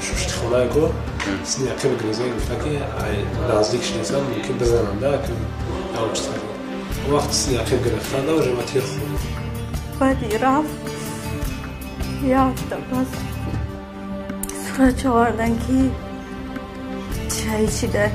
Шуштихонако сини ақиба гирифтан, гуфта ки наздик шинасан, мумкин бизананда, ки ягон чиз карда. Вақт сини ақиб гирифтанда уже ма тир хӯрд. Баъди рафт як ҳафта пас сурат овардан, ки шаҳид шида.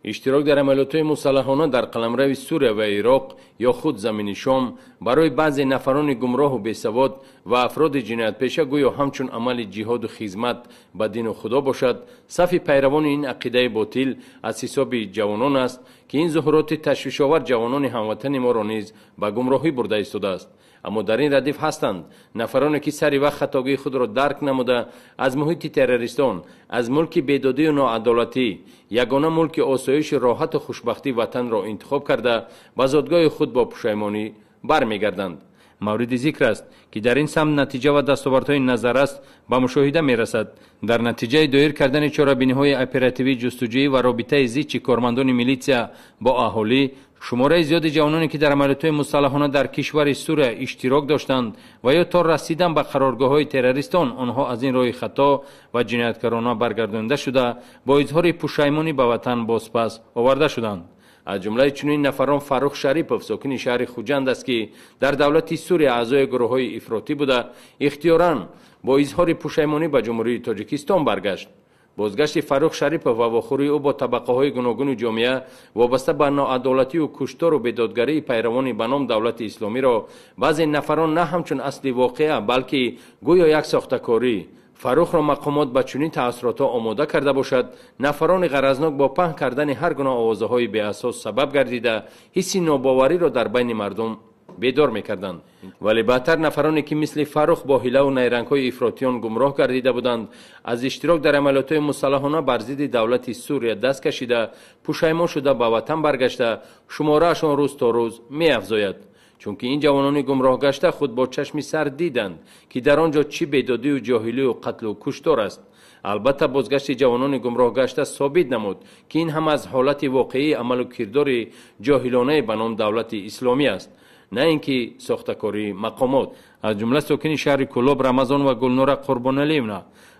Иштирок дар амалиётҳои мусаллаҳона дар қаламрави Сурия ва Ироқ ё худ замини Шом барои баъзе нафарони гумроҳу бесавод ва афроди ҷиноятпеша гӯё ҳамчун амали ҷиҳоду хизмат ба дину худо бошад. Сафи пайравони ин ақидаи ботил аз ҳисоби ҷавонон аст, ки ин зуҳуроти ташвишовар ҷавонони ҳамватани моро низ ба гумроҳӣ бурда истодааст. Аммо дар ин радиф ҳастанд нафароне, ки сари вақт хатогии худро дарк намуда, аз муҳити террористон, аз мулки бедодию ноадолатӣ ягона мулки осоиши, роҳату хушбахтӣ ватанро интихоб карда, ба зодгоҳи худ бо пушаймонӣ бармегарданд. Мавриди зикр аст, ки дар ин самт натиҷа ва дастовардҳои назарраст ба мушоҳида мерасад. Дар натиҷаи доир кардани чорабиниҳои оперативӣ, ҷустуҷӯӣ ва робитаи зичи кормандони милитсия бо аҳолӣ, шумораи зиёди ҷавононе, ки дар амалиётҳои мусаллаҳона дар кишвари Сурия иштирок доштанд ва ё то расидан ба қароргоҳҳои террористон онҳо аз ин роҳи хато ва ҷинояткорона баргардонида шуда, бо изҳори пушаймонӣ ба ватан бозпас оварда шуданд. Аз ҷумлаи чунин нафарон Фаррух Шарипов, сокини шаҳри Хуҷанд аст, ки дар давлати Сурия аъзои гурӯҳҳои ифротӣ буда, ихтиёран бо изҳори пушаймонӣ ба Ҷумҳурии Тоҷикистон баргашт. Бозгашти Фаррух Шарипов ва вохӯрии ӯ бо табақаҳои гуногуни ҷомеа вобаста ба ноадолатию куштору бедодгарии пайравони ба ном давлати исломиро баъзе нафарон на ҳамчун асли воқеа, балки гӯё як сохтакорӣ Фаррухро мақомот ба чунин таассуротҳо омода карда бошад, нафарони ғаразнок бо паҳн кардани ҳар гуна овозаҳои беасос сабаб гардида, ҳисси нобовариро дар байни мардум бедор мекарданд. Вале баъдтар нафароне, ки мисли Фаррух бо ҳилаву найрангҳои ифротиён гумроҳ гардида буданд, аз иштирок дар амалиётҳои мусаллаҳона бар зидди давлати Сурия даст кашида, пушаймон шуда, ба ватан баргашта, шумораашон рӯз то рӯз меафзояд, чунки ин ҷавонони гумроҳгашта худ бо чашми сар диданд, ки дар он ҷо чӣ бедодию ҷоҳилию қатлу куштор аст. Албатта, бозгашти ҷавонони гумроҳгашта собит намуд, ки ин ҳам аз ҳолати воқеии амалу кирдори ҷоҳилонае ба ном давлати исломӣ аст, на ин ки сохтакории мақомот. Аз ҷумла сокини шаҳри Кӯлоб Рамазон ва Гулнора Қурбоналиевна,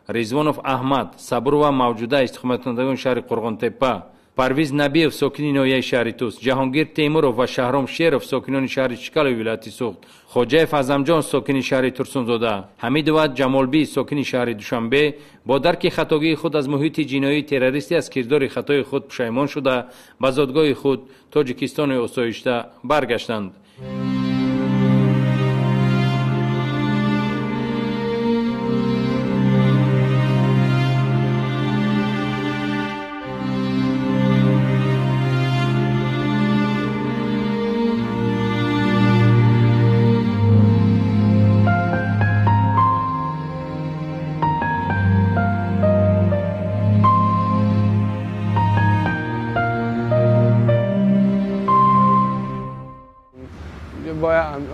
Ризвонов Аҳмад, Сабурова Мавҷуда, истиқоматкунандагони шаҳри Қурғонтеппа, Парвиз Набиев, сокини ноҳияи шаҳри Тус, Ҷаҳонгир Темуров ва Шаҳром Шеров, сокинони шаҳри Чкалови вилояти Суғд, Хоҷаев Аъзамҷон, сокини шаҳри Турсунзода, Ҳамидова Ҷамолбӣ, сокини шаҳри Душанбе, бо дарки хатогии худ аз муҳити ҷиноии террористӣ аз кирдори хатои худ пушаймон шуда, ба зодгоҳи худ Тоҷикистони осоишта баргаштанд.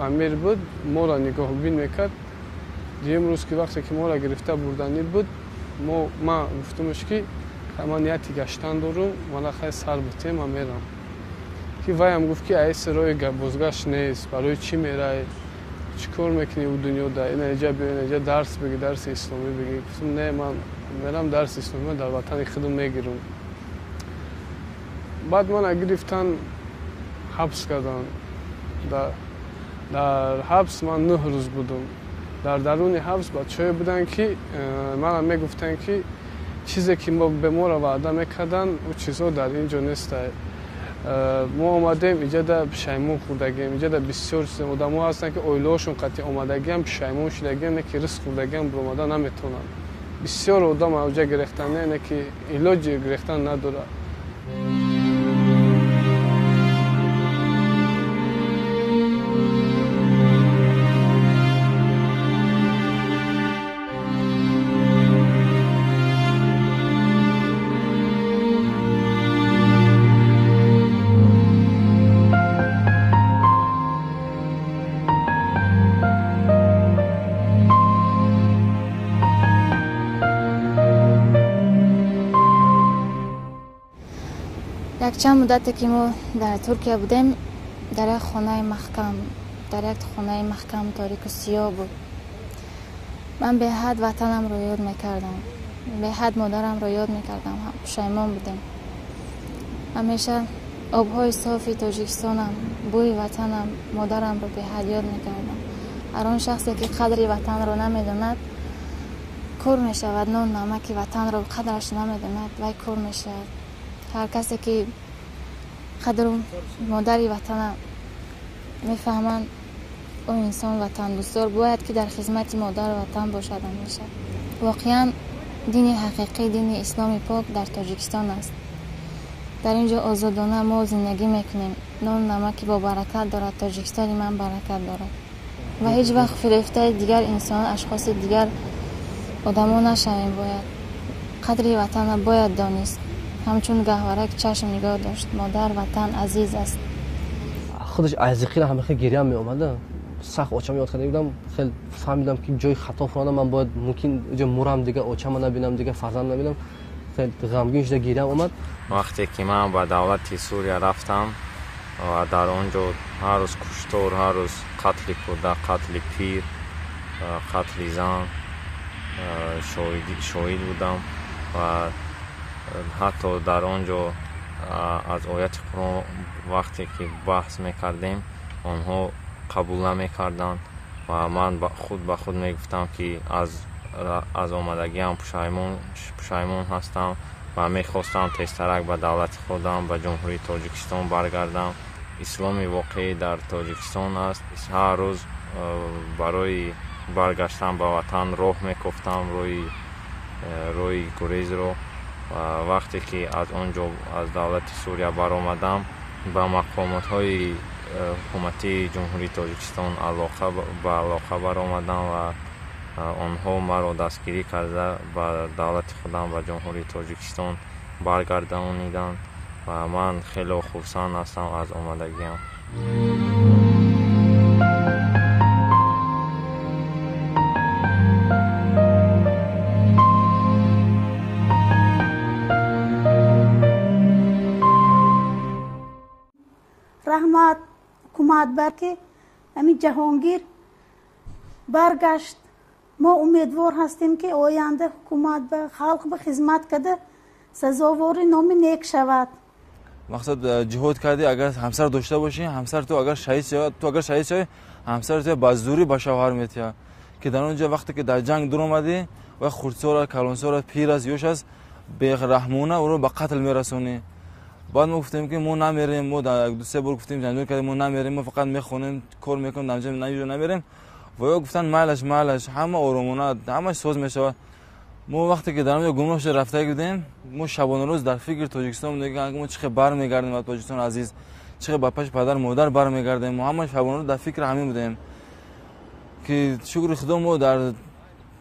Амир буд, моро нигоҳбин мекард. Дуюм рӯз, ки вақте ки моро гирифта бурданӣ буд, ман гуфтумш, ки ман нияти гаштан дорум, мана хай сар битем, ман мерам. Ки ваям гуфт, ки айси роҳи бозгашт нест, барои чӣ мерай, чӣ кор мекунӣ ӯ дунёда, ина иҷа биё, ина иҷа дарс бигир, дарси исломӣ бигир. Гуфтум, не, ман мерам, дарси исломӣ дар ватани худам мегирам. Баъд мана гирифтан, ҳабс карданд. Дар ҳабс ман 9 рӯз будум. Дар даруни ҳабс бачаҳое буданд, ки мана мегуфтанд, ки чизе ки ба моро ваъда мекарданд, ӯ чизҳо дар ин ҷо нестай. Мо омадем иҷада, пушаймон хӯрдагием. Иҷада бисёр одамо ҳастанд, ки оилаҳошон қатъи омадагиам, пушаймон шудагиам, не ки ризқ хӯрдагиам, биромада наметавонанд. Бисёр одам авҷа гирехтан, не ки илоҷи гирехтан надорад. Якчанд муддате ки мо дар Туркия будем, дар як хонаи маҳкам, дар як хонаи маҳкам торику сиёҳ буд. Ман беҳад ватанамро ёд мекардам, беҳад модарамро ёд мекардам, пушаймон будем. Ҳамеша обҳои софи Тоҷикистонам, бӯи ватанам, модарамро беҳад ёд мекардам. Ҳар он шахсе ки қадри ватанро намедонад, кур мешавад. Нон намаки ватанро қадраш намедонад, вай кур мешавад. Ҳар касе ки қадру модари ватана мефаҳманд, ӯ инсон ватандӯстдор бояд ки дар хизмати модару ватан бошад ҳамеша. Воқеан дини ҳақиқӣ, дини исломи пок дар Тоҷикистон аст. Дар ин ҷо озодона мо зиндагӣ мекунем. Нон намаки бобаракат дорад, Тоҷикистони ман баракат дорад. Ва ҳеҷ вақт фирефтаи дигар инсон, ашхоси дигар одамо нашавем бояд. Қадри ватанро бояд донист. Ҳамчун гаҳварак чашм нигоҳ дошт. Модар ватан азиз аст. Худаш азиқира ҳамихел гирям меомада. Сахт очам ёд карда будам, хел фаҳмидам ки ҷои хато фуродам, ман бояд мумкин ҷо мурам, дига очама набинам, дига фарзанд набинам. Хел ғамгин шуда гирям омад. Вақте ки ман ба давлати Сурия рафтам ва дар он ҷо ҳар рӯз куштор, ҳар рӯз қатли кӯдак, қатли пир, қатли зан шоҳид будам ва ҳатто дар он ҷо аз ояти Қуръон вақте ки баҳс мекардем, онҳо қабул намекарданд ва ман худ ба худ мегуфтам ки аз омадагиам пушаймон ҳастам ва мехостам тезтарак ба давлати худам, ба Ҷумҳурии Тоҷикистон баргардам. Исломи воқеӣ дар Тоҷикистон аст. Ҳар рӯз барои баргаштан ба ватан роҳ мекофтам, роҳи гурезро. Вақте ки аз он ҷо аз давлати Сурия баромадам, ба мақомотҳои ҳукуматии Ҷумҳурии Тоҷикистон ба алоқа баромадам ва онҳо маро дастгирӣ карда ба давлати худам, ба Ҷумҳурии Тоҷикистон баргардониданд ва ман хело хурсанд ҳастам аз омадагиам. Раҳмат ҳукумат бар ки ҳамин Ҷаҳонгир баргашт. Мо умедвор ҳастем ки оянда ҳукумат ба халқ ба хизмат карда сазовори номи нек шавад. Мақсад ҷиҳод кардӣ, агар ҳамсар дошта бошӣ, ҳамсар ту агар шаҳид шавад, ту агар шаҳид шавӣ, ҳамсар ту ба зӯрӣ ба шавҳар метиҳад. Ки дар он ҷо вақте ки дар ҷанг дуромадӣ ва хурдсол аст, калонсол аст, пир аст, ёш аст, бераҳмона ӯро ба қатл мерасонӣ. Баъд мо гуфтем ки мо намерем, мо ду се бор гуфтем, ҷанҷол кардем, мо намерем, мо фақат мехонем, кор мекунем, дар ҷо намерем. Ва ё гуфтанд майлаш, майлаш, ҳама оромона, ҳамаш соз мешавад. Мо вақте ки дар он ҷо гумроҳ шуда рафтагӣ будем, мо шабонарӯз дар фикри Тоҷикистон будем, ки мо чӣ хел бармегардем ба Тоҷикистон азиз, чӣ хел ба паши падару модар бармегардем. Мо ҳама шабонарӯз дар фикри ҳамин будем ки шукри Худо мо дар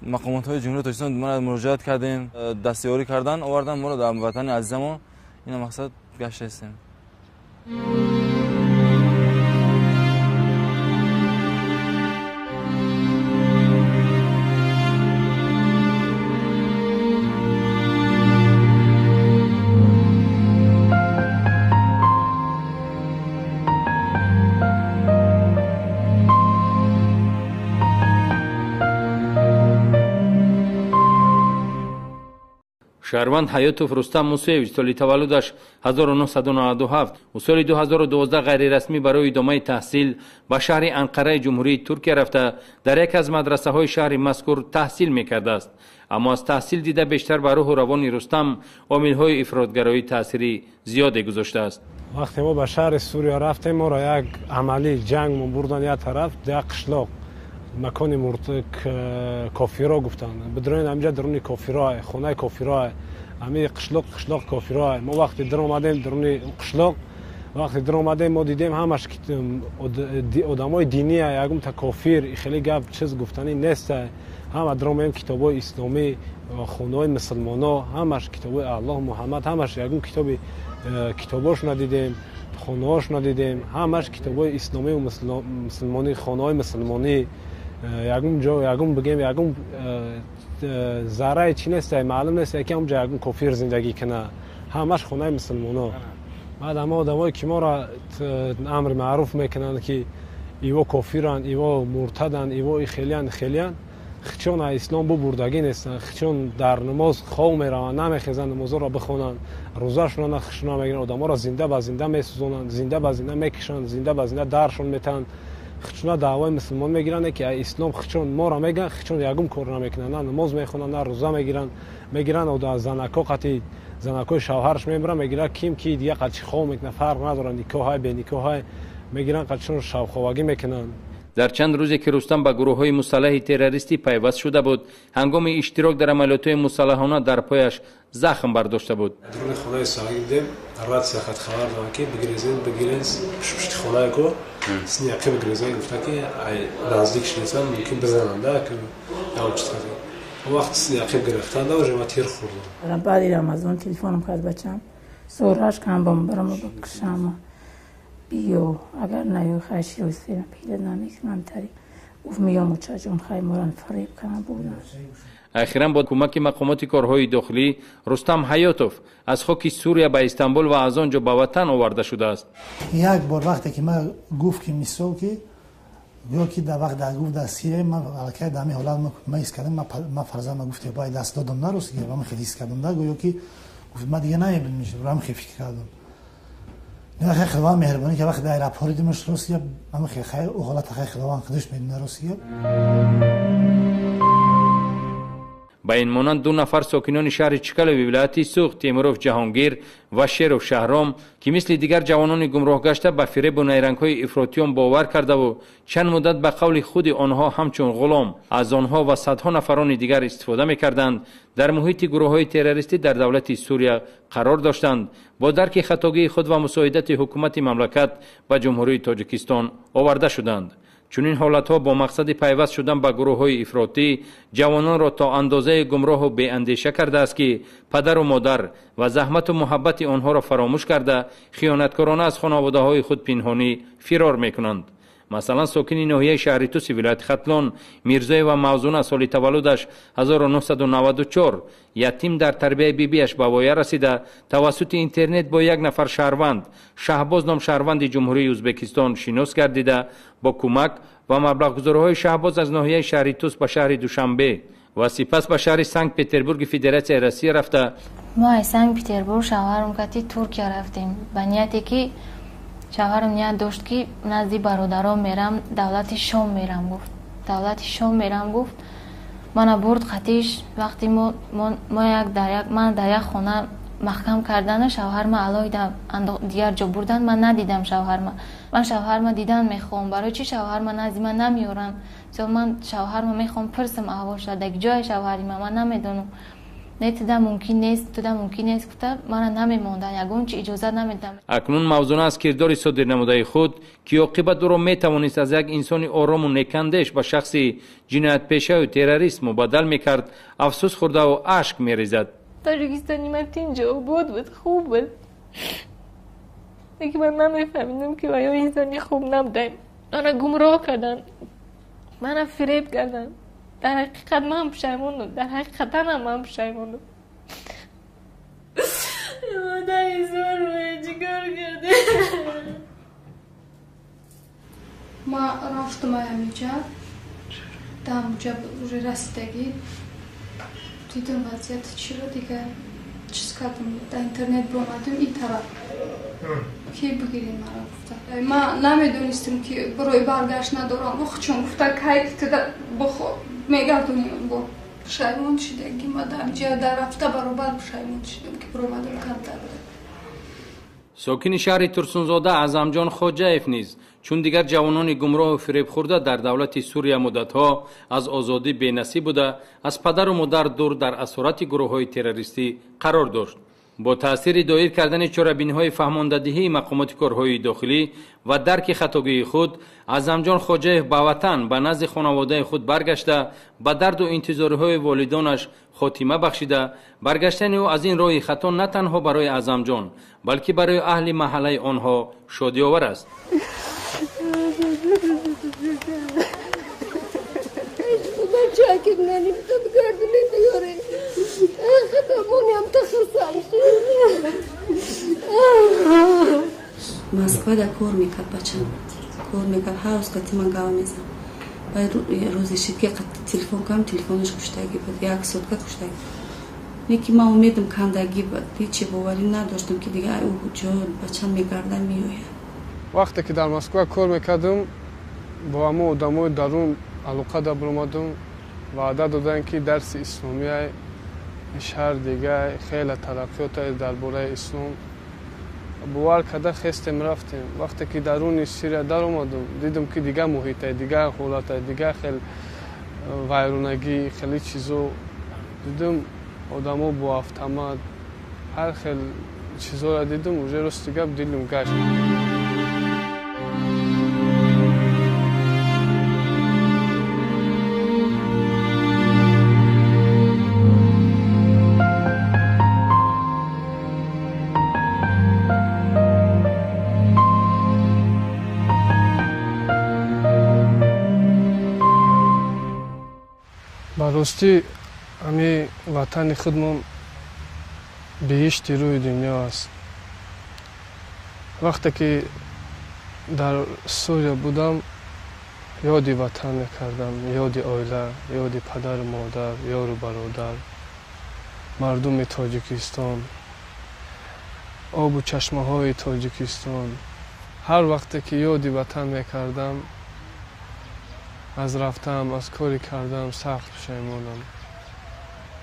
мақомотҳои Ҷумҳурии Тоҷикистон муроҷиат кардем, дастёрӣ кардан, овардан моро дар ватани азизамо. Ина мақсад гаштаистем. Шаҳрванд Ҳаётов Рустам Мусоевич соли таваллудаш 1997 ӯ соли 2012 ғайрирасмӣ барои идомаи таҳсил ба шаҳри Анқараи Ҷумҳурии Туркия рафта, дар яке аз мадрасаҳои шаҳри мазкур таҳсил мекардааст. Аммо аз таҳсил дида бештар ба рӯҳу равони Рустам омилҳои ифротгароӣ таъсири зиёде гузоштааст. Вақте мо ба шаҳри Сурия рафтем, моро як амалӣ ҷанг мо бурдан як тараф, як қишлоқ, макони кофиро гуфтанд. Бидроен ҳамҷа даруни кофиро, хонаи кофиро, ҳами қишлоқ, қишлоқ кофиро. Мо вақте даромадем даруни қишлоқ, вақте даромадем, мо дидем ҳамаш одамои диния, ягонта кофир хеле гап чиз гуфтанӣ нест. Ҳама даромадем, китобҳои исломӣ, хонаҳои мусулмоно, ҳамаш китобҳои Аллоҳ, Муҳаммад, ҳамаш ягон китоби китобошона дидем, хонаҳошона дидем, ҳамаш китобҳои исломию мусулмонӣ, хонаҳои мусулмонӣ. Ягон ҷо, ягон бигем, ягон зарраи чӣ нест, маълум нест, ки ҳамҷо ягон кофир зиндагӣ кунад. Ҳамаш хонаи мусулмоно. Баъд ҳама одамое ки моро амри маъруф мекунанд, ки иво кофиранд, иво муртаданд, иво хелиянд, хелиянд, хичон аз ислом бубурдагӣ нестанд. Хичон дар намоз хов мераванд, намехезанд намозҳоро бихонанд, рӯзашонро нахишона мегиранд, одаморо зинда ба зинда месӯзонанд, зинда ба зинда мекушанд, зинда ба зинда даршон метаҳанд. Хичона даъвои мусулмон мегиранд, ки аз ислом хичон моро мегӯянд, хичон ягон кор намекунанд, на намоз мехонанд, на рӯза мегиранд. Мегиранд занако қати занакои шавҳараш мебаранд, мегиранд ким ки дига қати хов мекунад, фарқ надорад, никоҳай беникоҳай, мегиранд қатишон шавховагӣ мекунанд. Дар чанд рӯзе ки Рустам ба гурӯҳҳои мусаллаҳи террористӣ пайваст шуда буд, ҳангоми иштирок дар амалиётҳои мусаллаҳона дар пояш захм бардошта буд. Дуруни хонаи соҳиб дидем, радсия хат хабар доданд, ки бигирезен, бигирез, пушти хонаи ко сини ақиб бигирезен, гуфта ки ай наздик шинесанд, мумкин бизананда, ки ягон чиз хати. Он вақт сини ақиб гирифтанда уже ма тир хӯрдам. Баъди Рамазон телефонам кард бачам, зораш кам бомбарам бикушам. Биё, агар наёй хай шиёсфера пида намекунам тари. Гуфт меём учаҷон, хай моран фареб кардам бурдан. Ахиран бо кӯмаки мақомоти корҳои дохилӣ Рустам Ҳаётов аз хоки Сурия ба Истанбул ва аз он ҷо ба ватан оварда шудааст. Як бор вақте ки ман гуфт ки мисол ки гӯё ки дар вақт дар гуфт дар Сирия ман аллакай дар ҳамин ҳолат ман ҳис кардам, ман фарзандам гуфт бояд даст додам на рост ман хеле ҳис кардам, да гӯё ки гуфт ман дига намебинам, ман хеле фикр кардам. Не хеле Худованд меҳрубонӣ ки вақт дар аэропорт дидимаш рост ман хеле хайр ӯ ҳолат хеле Худованд худаш медонад рост. Ба ин монанд ду нафар сокинони шаҳри Чкалови вилояти Суғд, Темуров Ҷаҳонгир ва Шеров Шаҳром, ки мисли дигар ҷавонони гумроҳгашта ба фиребу найрангҳои ифротиён бовар кардаву чанд муддат ба қавли худи онҳо ҳамчун ғулом аз онҳо ва садҳо нафарони дигар истифода мекарданд, дар муҳити гурӯҳҳои террористӣ дар давлати Сурия қарор доштанд, бо дарки хатогии худ ва мусоидати ҳукумати мамлакат ба Ҷумҳурии Тоҷикистон оварда шуданд. Чунин ҳолатҳо бо мақсади пайваст шудан ба гурӯҳҳои ифротӣ ҷавононро то андозаи гумроҳу беандеша кардааст, ки падару модар ва заҳмату муҳаббати онҳоро фаромӯш карда, хиёнаткорона аз хонаводаҳои худ пинҳонӣ фирор мекунанд. Масалан, сокини ноҳияи шаҳри Туси вилояти Хатлон Мирзоева Мавзуна соли таваллудаш 1994 ятим дар тарбияи бибиаш ба воя расида, тавассути интернет бо як нафар шаҳрванд Шаҳбоз ном шаҳрванди Ҷумҳурии Ӯзбекистон шинос гардида, бо кӯмак ва маблағгузориҳои Шаҳбоз аз ноҳияи шаҳри Тус ба шаҳри Душанбе ва сипас ба шаҳри Санкт Петербурги Федератсияи Россия рафта. Мо аз Санкт Петербург шавҳарам кати Туркия рафтем ба нияте ки шавҳарам ният дошт, ки назди бародарон мерам, давлати Шом мерам гуфт. Давлати Шом мерам гуфт. Мана бурд қатиш, вақти мо як дар як ман дар як хона маҳкам кардана, шавҳарма алоҳида дигар ҷо бурдан, ман надидам шавҳарма. Ман шавҳарма дидан мехоҳам. Барои чӣ шавҳарма назди ман намеоранд? Мисол ман шавҳарма мехоҳам пурсам аҳволша, дар ҷои шавҳарима ман намедонам. Не, туда мумкин нест, туда мумкин нест гуфта мана намемонданд, ягон чи иҷозат намедам. Акнун Мавзуна аз кирдори содир намудаи худ, ки оқибат ӯро метавонист аз як инсони орому некандеш ба шахси ҷиноятпешаю террорист мубаддал мекард, афсӯс хӯрдаву ашк мерезад. Тоҷикистони ман тинҷ обод буд, хуб буд. Лекин ман намефаҳмидам, ки ваё инсони хуб набудем. Мана гумроҳ карданд, мана фиреб карданд. Дар ҳақиқат ман пушаймонам, дар ҳақиқатанам ман пушаймонам. Модари зор, чӣ кор кардем? Ман рафтам ҳамиҷа, дар ҳамуҷа уже расидагӣ дидам вазъияти чиро, дигар чиз кардам, дар интернет биромадам ин тараф ки бигирин маро гуфта. Ман намедонистам, ки барои баргашт надорам. Чун гуфта кай туда мегардонем бо пушаймон шидагӣ. Ма дар ҷа дар рафта баробар пушаймон шидам, ки биромадам камтар. Сокини шаҳри Турсунзода Аъзамҷон Хоҷаев низ чун дигар ҷавонони гумроҳу фиребхӯрда дар давлати Сурия муддатҳо аз озодӣ бенасиб буда, аз падару модар дур дар асорати гурӯҳҳои террористӣ қарор дошт. Бо таъсири доир кардани чорабиниҳои фаҳмондадиҳии мақомоти корҳои дохилӣ ва дарки хатогии худ, Аъзамҷон Хоҷаев ба ватан ба назди хонаводаи худ баргашта, ба дарду интизориҳои волидонаш хотима бахшида, баргаштани ӯ аз ин роҳи хато на танҳо барои Аъзамҷон, балки барои аҳли маҳаллаи онҳо шодиовар аст. Москва да кор мекард бачам. Кор мекард, ҳар рӯз қати ман гап мезад. Баъд рӯзе шид ки телефон кардам, телефонаш куштагӣ буд, як сутка куштагӣ. Не ки ман умедам кандагӣ буд, ҳечи боварӣ надоштам ки дига ӯ ҷо бачам мегарда меояд. Вақте ки дар Москва кор мекардам, бо ҳамон одамои дарун алоқа даромадам, ваъда доданд ки дарси исломия шаҳр дига хеле тараққиёт дар бораи ислом. Бовар карда хестем рафтем. Вақте ки даруни Сирия даромадам, дидам ки дига муҳите, дига ҳолате, дига хел вайронагӣ, хеле чизо дидам, одамо бо автомат, ҳар хел чизоро дидам, уже рости гап дилам гашт. Ба ростӣ ҳами ватани худмон биҳишти рӯи дунё аст. Вақте ки дар Сурия будам, ёди ватан мекардам, ёди оила, ёди падару модар, ёру бародар, мардуми Тоҷикистон, обу чашмаҳои Тоҷикистон. Ҳар вақте ки ёди ватан мекардам, аз рафтам, аз кори кардам сахт пушаймонам.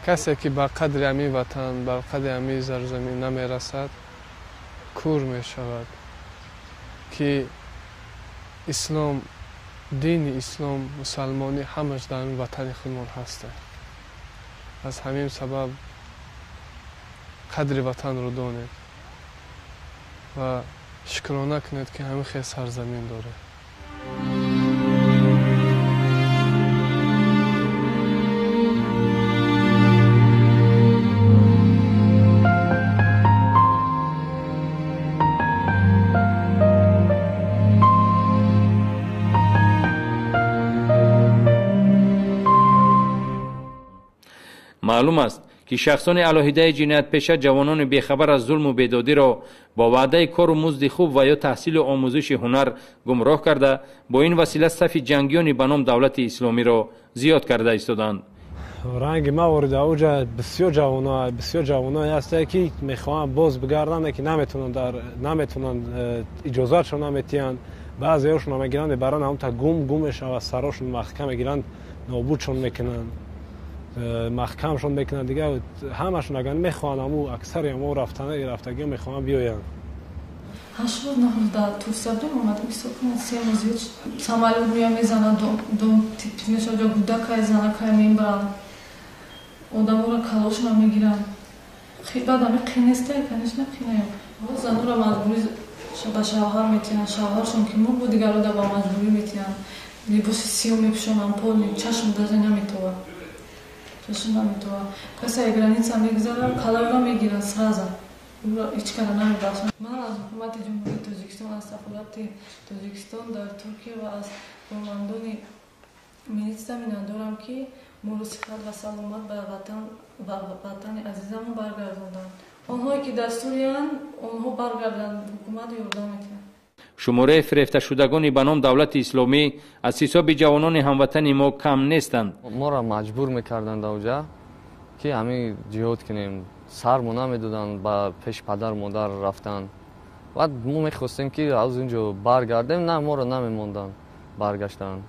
Касе ки ба қадри ҳамин ватан, ба қадри ҳамин зарзамин намерасад, кур мешавад, ки ислом, дини ислом, мусалмонӣ ҳамаш дар ватани худмон ҳастанд. Аз ҳамин сабаб қадри ватанро донед ва шукрона кунед, ки ҳамин хел сарзамин доред. Маълум аст, ки шахсони алоҳидаи ҷиноятпеша ҷавонони бехабар аз зулму бедодиро бо ваъдаи кору музди хуб ва ё таҳсилу омӯзиши ҳунар гумроҳ карда, бо ин васила сафи ҷангиёни ба ном давлати исломиро зиёд карда истоданд. Ранги маворид ауҷа бисёр ҷавоно ҳастанд, ки мехоҳанд боз бигарданд, ки наметавонанд, иҷозатшон наметиҳанд. Баъзеҳошон мегиранд, мебаранд, ҳамта гум мешавад, сарошон маҳкам мегиранд, нобудшон мекунанд, маҳкамшон мекунанд. Дигар ҳамашон агар мехоҳанд, ҳаму аксари ҳамо рафтагиҳо мехоҳанд биёянд. 8 рӯз 9 рӯз дар Турсия будем, омадем ҳисоб кунед 3 рӯз зиёд шуд. Самолёт меояд, мезанад, дом тип мешавад, ҷо гудакай, занакай мебаранд, одаморо калошона мегиранд. Баъд ҳами қинестай, конечно, қинаям. Занора маҷбурӣ ба шавҳар метиҳанд, шавҳаршон ки мурд, бо дигарро ба маҷбурӣ метиҳанд. Либоси сиёҳ мепӯшонанд, полни чашм даже наметовад. Чашм наметовад. Касе граница мегузарад, каларо мегиранд сразу. Ӯро ҳеҷ кара намебахшанд. Ман аз ҳукумати Ҷумҳурии Тоҷикистон, аз сафорати Тоҷикистон дар Туркия ва аз кормандони милитсия миннатдорам, ки моро сиҳат ва саломат ба ватани азизамон баргардонданд. Онҳое ки дар Суриянд, онҳо баргарданд, ҳукумат ёрдам мекунад. Шумораи фирефташудагони ба ном давлати исломӣ аз ҳисоби ҷавонони ҳамватани мо кам нестанд. Моро маҷбур мекарданд авҷа, ки ҳамин ҷиҳод кунем. Сармо намедоданд ба пеши падару модар рафтан. Баъд мо мехостем, ки аз он ҷо баргардем, на моро намемонданд баргаштан.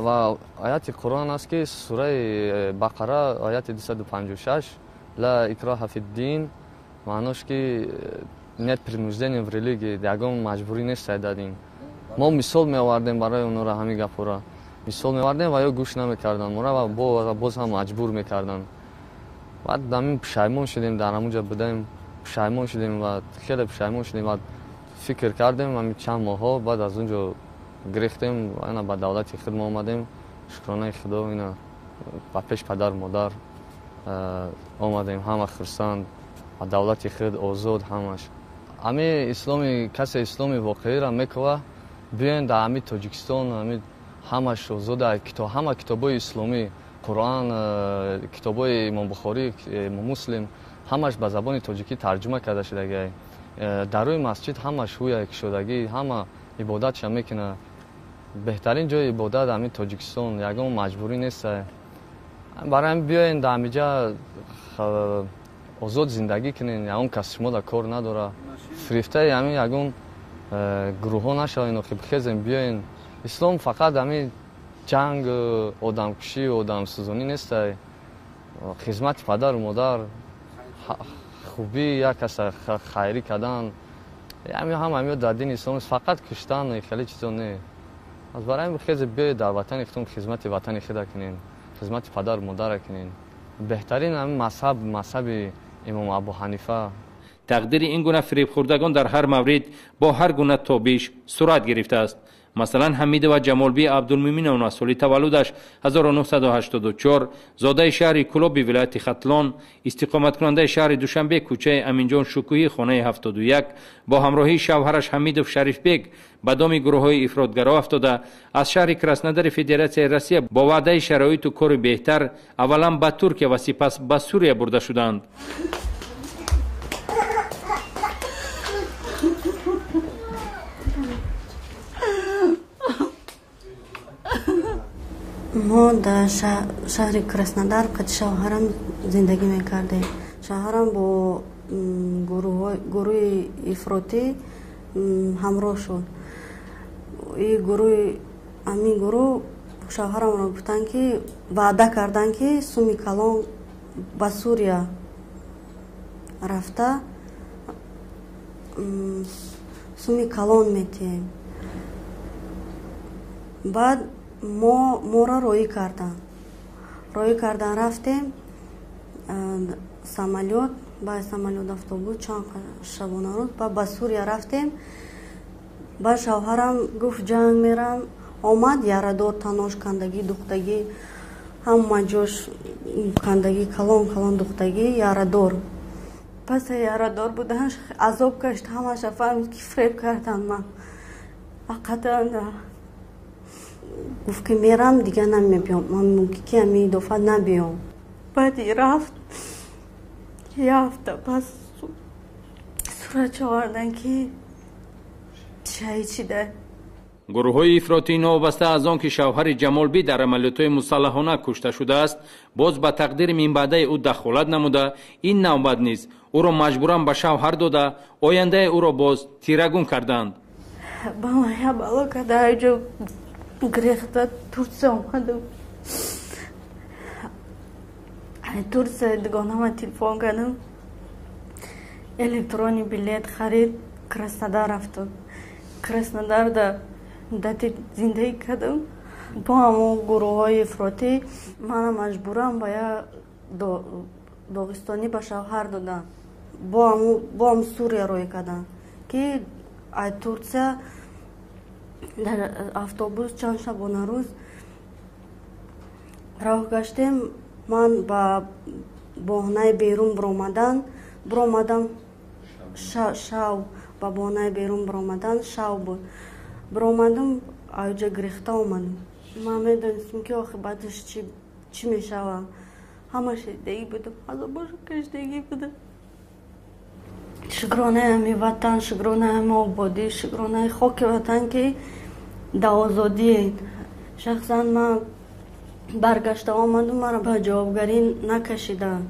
Ва ояти Қуръон аст, ки сураи Бақара ояти 256 ла икроҳа фиддин, маънош ки нет принуждения в религии, ягон маҷбурӣ нест дар дин. Мо мисол меовардем барои онҳоро, ҳамин гапҳоро мисол меовардем ва ё гӯш намекарданд моро ва боз ҳам маҷбур мекарданд. Баъд ҳамин пушаймон шудем, дар ҳамон ҷо будем, пушаймон шудем ва хеле пушаймон шудем ва фикр кардем ҳамин чанд моҳҳо, баъд аз он ҷо гирифтем, ана ба давлати худ мо омадем. Шукронаи Худо, ина ба пеш падару модар омадем, ҳама хурсанд, ба давлати худ озод ҳамаш. Ҳамин исломи, касе исломи воқеиро мекова, биёен дар ҳамин Тоҷикистон, ҳамин ҳамаш озода, ҳама китобҳои исломӣ, Қуръон, китобҳои Имом Бухорӣ, Имом Муслим, ҳамаш ба забони тоҷикӣ тарҷума карда шудагиай. Дар рӯи масҷид ҳамаш ҳуя кушодагӣ, ҳама ибодатша мекунад. Беҳтарин ҷои ибодат ҳамин Тоҷикистон, ягон маҷбурӣ нест. Барои ҳамин биёен, дар ҳамиҷа озод зиндагӣ кунен, ягон кас шумо дар кор надорад. Фирифтаи ҳамин ягон гурӯҳҳо нашавен, охи бихезен, биёен. Ислом фақат ҳамин ҷанг, одамкушӣ, одамсӯзонӣ нестай. Хизмати падару модар, хубӣ, як каса хайрӣ кардан, ҳама ҳамиё дар дини ислом аст. Фақат куштан, хеле чизо не. Аз барои ҳамин бихезе, биёед, дар ватани худтон хизмати ватани худа кунен, хизмати падару модара кунен. Беҳтарин ҳамин мазҳаб, мазҳаби имом Абу Ҳанифа. Тақдири ин гуна фиребхӯрдагон дар ҳар маврид бо ҳар гуна тобиш сурат гирифтааст. Масалан, Ҳамидова Ҷамолбӣ Абдулмӯминовна, соли таваллудаш 1984, зодаи шаҳри Кӯлоби вилояти Хатлон, истиқоматкунандаи шаҳри Душанбе, кӯчаи Аминҷон Шукӯҳӣ, хонаи 71, бо ҳамроҳии шавҳараш Ҳамидов Шарифбек ба доми гурӯҳҳои ифротгаро афтода, аз шаҳри Краснодари Федератсияи Россия бо ваъдаи шароиту кори беҳтар аввалан ба Туркия ва сипас ба Сурия бурда шуданд. Мо дар шаҳри Краснодар қати шавҳарам зиндагӣ мекардем. Шавҳарам бо гурӯҳи ифротӣ ҳамроҳ шуд. Ҳамин гурӯҳ шавҳарамро гуфтанд, ки ваъда карданд, ки суми калон ба Сурия рафта суми калон метиҳем. Баъд моро роҳӣ карданд, роҳӣ кардан, рафтем самолёт, баъд самолёт автобус, чанд шабонарӯз баъд ба Сурия рафтем. Баъд шавҳарам гуфт, ҷанг мерам. Омад ярадор, танош кандагӣ, духтагӣ, ҳама ҷош кандагӣ, калон калон духтагӣ, ярадор. Пас ярадор будан азоб кашт, ҳамаша фаҳмид, ки фиреб карданд. Ман ҳақиқатан гуфт, ки мерам, дигар намебиём, ман мумкин ки ҳамин дафъа набиём. Баъди рафт, як ҳафта пас сурат овардан, ки шаҳид шида. Гурӯҳҳои ифротӣ, новобаста аз он ки шавҳари Ҷамолбӣ дар амалиётҳои мусаллаҳона кушта шудааст, боз ба тақдири минбаъдаи ӯ дахолат намуда, ин навбат низ ӯро маҷбуран ба шавҳар дода, ояндаи ӯро боз тирагун карданд. Ба ман як бало карда, ҷо гирехта Турсия омадам. Турсия дугонама телефон кардам, электронный билет харид, Краснодар рафтам. Краснодарда муддати зиндагӣ кардам бо ҳамон гурӯҳҳои ифротӣ. Мана маҷбурам ба як доғистонӣ ба шавҳар додам. Бо ҳам Сурия роҳӣ кардам, ки ай Турсия дар автобус чанд шабонарӯз роҳ гаштем. Ман ба боҳонаи берун биромадан биромадам, шав, ба боҳонаи берун биромадан, шав буд, биромадам, аҷа гирехта омадам. Ман медонистам, ки оқибаташ чӣ мешавад. Ҳама шиддагӣ будам, азобошу каштагӣ будам. Шукронаи ҳами ватан, шукронаи ҳами ободӣ, шукронаи хоки ватан, ки дар озодӣ. Шахсан ман баргашта омадум, маро ба ҷавобгарӣ накашиданд.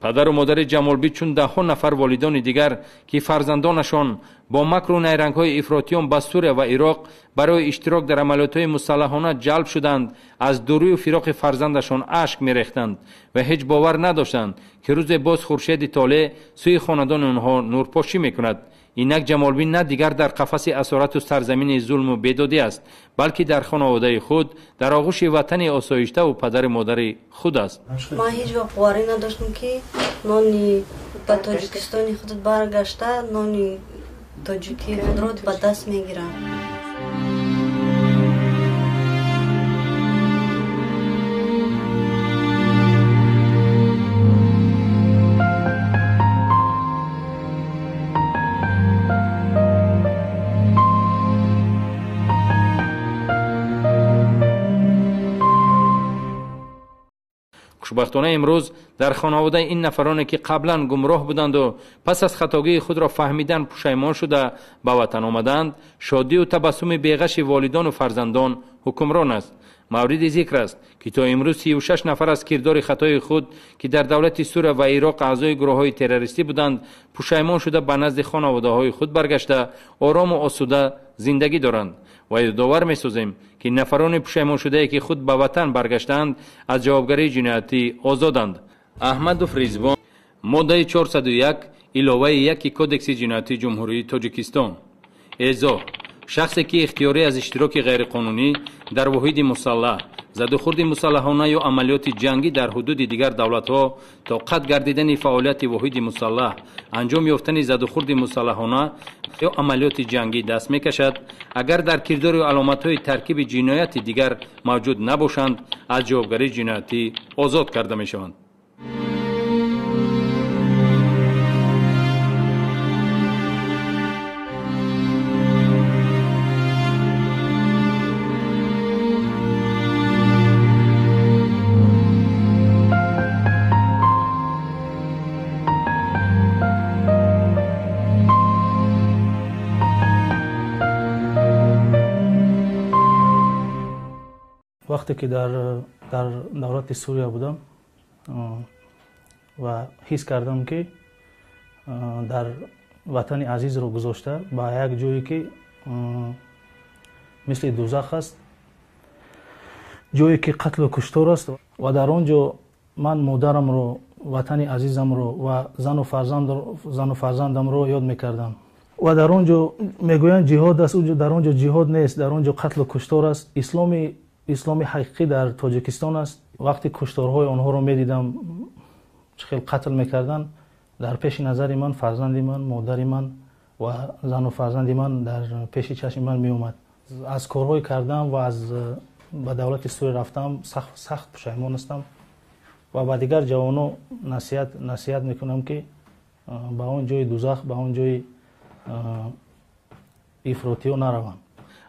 Падару модари Ҷамолбӣ, чун даҳҳо нафар волидони дигар, ки фарзандонашон бо макру найрангҳои ифротиён ба Сурия ва Ироқ барои иштирок дар амалиётҳои мусаллаҳона ҷалб шуданд, аз дурию фироқи фарзандашон ашк мерехтанд ва ҳеҷ бовар надоштанд, ки рӯзе боз хуршеди толеъ сӯи хонадони онҳо нурпошӣ мекунад. Инак Ҷамолбӣ на дигар дар қафаси асорату сарзамини зулму бедодӣ аст, балки дар хонаводаи худ, дар оғӯши ватани осоиштаву падари модари худ аст. Ман ҳеҷ вақт боварӣ надоштам, ки нони ба Тоҷикистони худ баргашта, нони тоҷикии худро ба даст мегирам. Хушбахтона имрӯз дар хонаводаи ин нафароне ки қаблан гумроҳ буданду пас аз хатогии худро фаҳмидан пушаймон шуда ба ватан омаданд, шодию табассуми беғаши волидону фарзандон ҳукмрон аст. Мавриди зикр аст, ки то имрӯз 36 нафар аз кирдори хатои худ, ки дар давлати Сурия ва Ироқ аъзои гурӯҳҳои террористӣ буданд, пушаймон шуда ба назди хонаводаҳои худ баргашта, орому осуда зиндагӣ доранд. Ва ёдовар месозем, ки нафарони пушаймоншудае, ки худ ба ватан баргаштаанд, аз ҷавобгарии ҷиноятӣ озоданд. Аҳмадов Ризвон, моддаи 401 иловаи 1 Кодекси ҷиноятии Ҷумҳурии Тоҷикистон. Эъзо: шахсе ки ихтиёрӣ аз иштироки ғайриқонунӣ дар воҳиди мусаллаҳ, задухурди мусаллаҳона ё амалиёти ҷангӣ дар ҳудуди дигар давлатҳо то қатъ гардидани фаъолияти воҳиди мусаллаҳ, анҷом ёфтани задухурди мусаллаҳона ё амалиёти ҷангӣ даст мекашад, агар дар кирдори аломатҳои таркиби ҷинояти дигар мавҷуд набошанд, аз ҷавобгарии ҷиноятӣ озод карда мешаванд. Вақте ки дар давлати Сурия будам ва ҳис кардам, ки дар ватани азизро гузошта ба як ҷое, ки мисли дузах аст, ҷое ки қатлу куштор аст, ва дар он ҷо ман модарамро, ватани азизамро ва зану фарзандамро ёд мекардам. Ва дар он ҷо мегӯянд ҷиҳод аст, дар он ҷо ҷиҳод нест, дар он ҷо қатлу куштор аст. Исломи ҳақиқӣ дар Тоҷикистон аст. Вақти кушторҳои онҳоро медидам, чӣ хел қатл мекарданд, дар пеши назари ман фарзанди ман, модари ман ва зану фарзанди ман дар пеши чашми ман меомад. Аз корҳое кардам ва аз ба давлати Сурия рафтам сахт пушаймон ҳастам ва ба дигар ҷавоно насиҳат мекунам, ки ба он ҷои дузах, ба он ҷои ифротиҳо нараванд.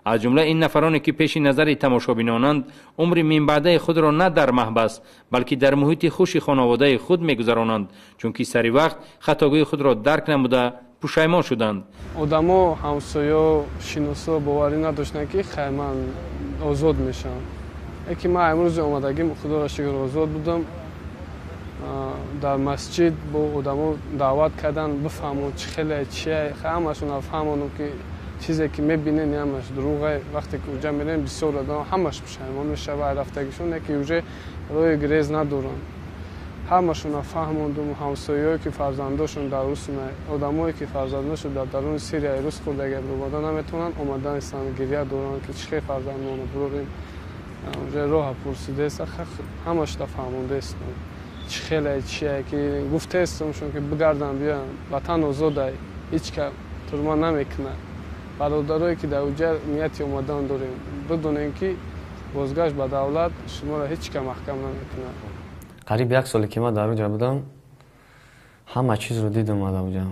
Аз ҷумла ин нафароне ки пеши назари тамошобинонанд, умри минбаъдаи худро на дар маҳбас, балки дар муҳити хуши хонаводаи худ мегузаронанд, чунки сари вақт хатогии худро дарк намуда пушаймон шуданд. Одамо, ҳамсоё, шиносо боварӣ надоштанд, ки хай ман озод мешавам. Яке ман имрӯзи омадагим, худоро шукр, озод будам. Дар масҷид бо одамо даъват карданд, бифаҳмон чӣ хеле чие, ҳамашонро фаҳмонам, ки чизе ки мебинен ҳамаш дурӯғе. Вақте ки уҷа мерем, бисёр одам ҳамаш пушаймон мешавад рафтагишон, яке уже роҳи гирез надоранд. Ҳамашонро фаҳмондум, ҳамсояҳое ки фарзандошон дар Русия, одамое ки фарзандошон дар даруни Сирияи рус хӯрдагӣ омада наметавонанд, омаданистанд, гиря доранд, ки чӣ хел фарзандмонро бурорем. Уже роҳа пурсидааст, ҳамашро фаҳмондаистам, чӣ хеле чие, ки гуфтаистамшон, ки бигарданд, биёянд, ватан озодай, ҳеҷ ка турма намекунад. Бародарое ки дар уҷа нияти омадан дорем, бидонем, ки бозгашт ба давлат шуморо ҳеҷ ка маҳкам намекунад. Қариб як соле ки ман дар уҷа будам, ҳама чизро дидам дар уҷа,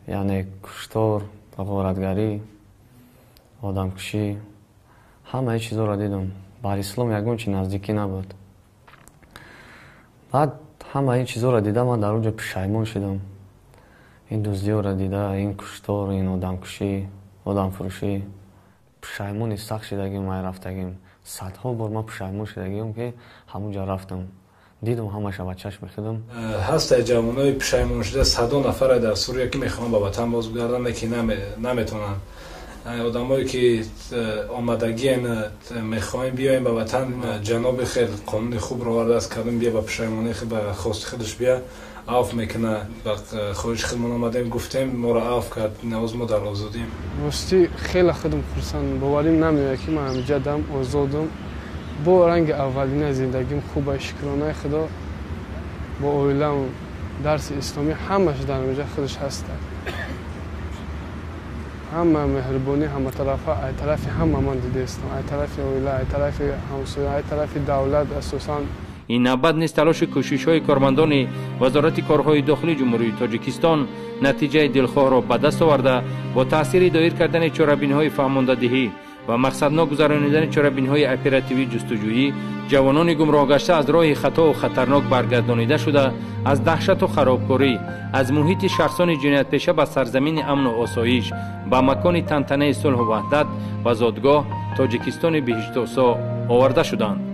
яъне куштор, ғоратгарӣ, одамкушӣ, ҳамаи чизҳоро дидам. Бар ислом ягон чи наздикӣ набуд. Баъд ҳамаи чизҳоро дида ман дар уҷа пушаймон шудам. Ин дуздиёро дида, ин куштор, ин одамкушӣ, одамфурӯшӣ, пушаймони сахт шудагим, ман рафтагим. Садҳо бор ман пушаймон шудагиам, ки ҳамунҷа рафтам. Дидам ҳамаша ба чашми худам. Ҳастае ҷавонои пушаймоншуда, садо нафаре дар Сурия, ки мехоҳанд ба ватан боз бигарданд, лекин наметавонанд. Одамое ки омадагиен, мехоҳем биёем ба ватан, ҷаноби хел қонуни хубро овардааст, кардум бия ба пушаймонии худ, ба хости худаш бия, авф мекунад. Ба хоҳиши худмон омадем, гуфтем, моро авф кард, навоз мо дар озодием. Ростӣ хеле худам хурсанд, боварим намеояд, ки ман ҳамиҷа дам озодам. Бо ранги аввалина зиндагим хуба, шукронаи Худо, бо оилам, дарси исломӣ ҳамаш дар ҳамиҷа худаш ҳастад. Ҳама меҳрубонӣ ҳаматарафа, ай тарафи ҳама ман дидаистам, ай тарафи оила, ай тарафи ҳамсоя, ай тарафи давлат асосан. Ин навбат низ талошу кӯшишҳои кормандони Вазорати корҳои дохилии Ҷумҳурии Тоҷикистон натиҷаи дилхоҳро ба даст оварда, бо таъсири доир кардани чорабиниҳои фаҳмондадиҳӣ ва мақсаднок гузаронидани чорабиниҳои оперативӣ ҷустуҷӯӣ, Ҷавонони гумроҳгашта аз роҳи хатову хатарнок баргардонида шуда, аз даҳшату харобкорӣ, аз муҳити шахсони ҷиноятпеша ба сарзамини амну осоиш, ба макони тантанаи сулҳу ваҳдат, ба зодгоҳ Тоҷикистони биҳиштосо оварда шуданд.